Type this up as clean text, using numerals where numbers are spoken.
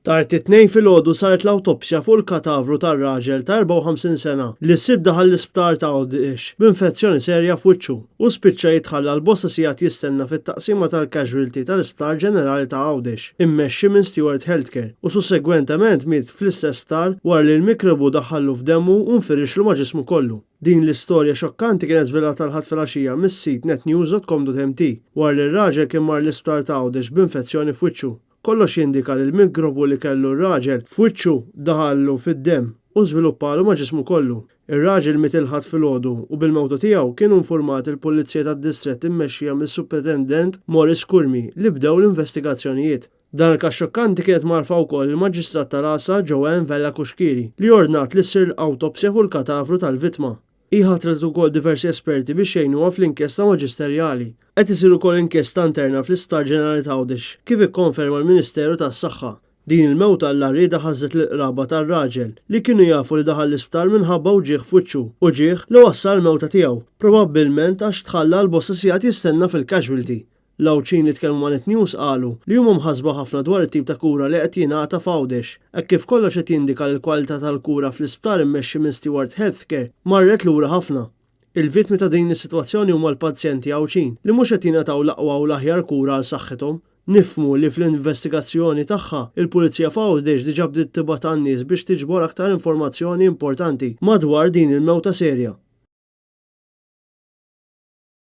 Tard it-Tnejn filgħodu saret l-awtopsja fuq il-katavru tar-raġel ta' 54 sena li s-Sibt daħal l-isptar ta' Għawdex b'infezzjoni serja f'wiċċu u spiċċa jitħalla għal bosta sigħat jistenna fit-taqsima tal-casualty tal-Isptar Ġenerali ta' Għawdex immexxi minn Steward Healthcare u sussegwentement miet fl-istess sptar wara li l-mikrobu daħallu f'demmu u nfirixlu ma' ġismu kollu. Din l-istorja xokkanti kienet żvelata l-Ħadd filgħaxija mis-sit netnews.com.mt wara li r-raġel kien mar l-isptar ta' Għawdex b'infezzjoni f'wiċċu. Kollox jindika li l-mikrobu li kellu r-raġel f'wiċċu daħallu fid-demm u żviluppalu ma' ġismu kollu. Ir-raġel miet il-Ħadd filgħodu u bil-mewta tiegħu kienu infurmati l-Pulizija tad-Distrett immexxija mis-Supretendent Maurice Curmi li bdew l-investigazzjonijiet. Dan il-każ xokkanti kienet mgħarrfa wkoll il-Maġistrat tal-Għassa Joanne Vella Cuschieri li ordnat li ssir l-awtopsja fuq il-katavru tal-vittma. Hi ħatret ukoll diversi esperti biex jgħinuha fl-inkjesta maġisterjali. Qed isir ukoll inkjesta interna fl-Isptar Ġenerali t'Għawdex, kif ikkonferma l-Ministeru tas-Saħħa. Din il-mewta għall-għarrieda ħażżet lill-qraba tar-raġel, li kienu jafu li daħal l-isptar minħabba uġigħ f'wiċċu, uġigħ li wassal għall-mewta tiegħu, probabbilment għax tħalla għal bosta sigħat jistenna fil-casualty. L-Għawdxin li tkellmu ma' Net News qalu li huma mħassba ħafna dwar it-tip ta' kura li qed jingħata f'Għawdex, hekk kif kollox qed jindika li l-kwalità tal-kura fl-isptar immexxi minn Steward Healthcare marret lura ħafna. Il-vittmi ta' din is-sitwazzjoni huma l-pazjenti Għawdxin li mhux qed jingħataw l-aqwa u l-aħjar kura għal saħħithom. Nifhmu li fl-investigazzjoni tagħha, il-Pulizija f'Għawdex diġà bdiet tibgħat għan-nies biex tiġbor aktar informazzjoni importanti madwar din il-mewta serja.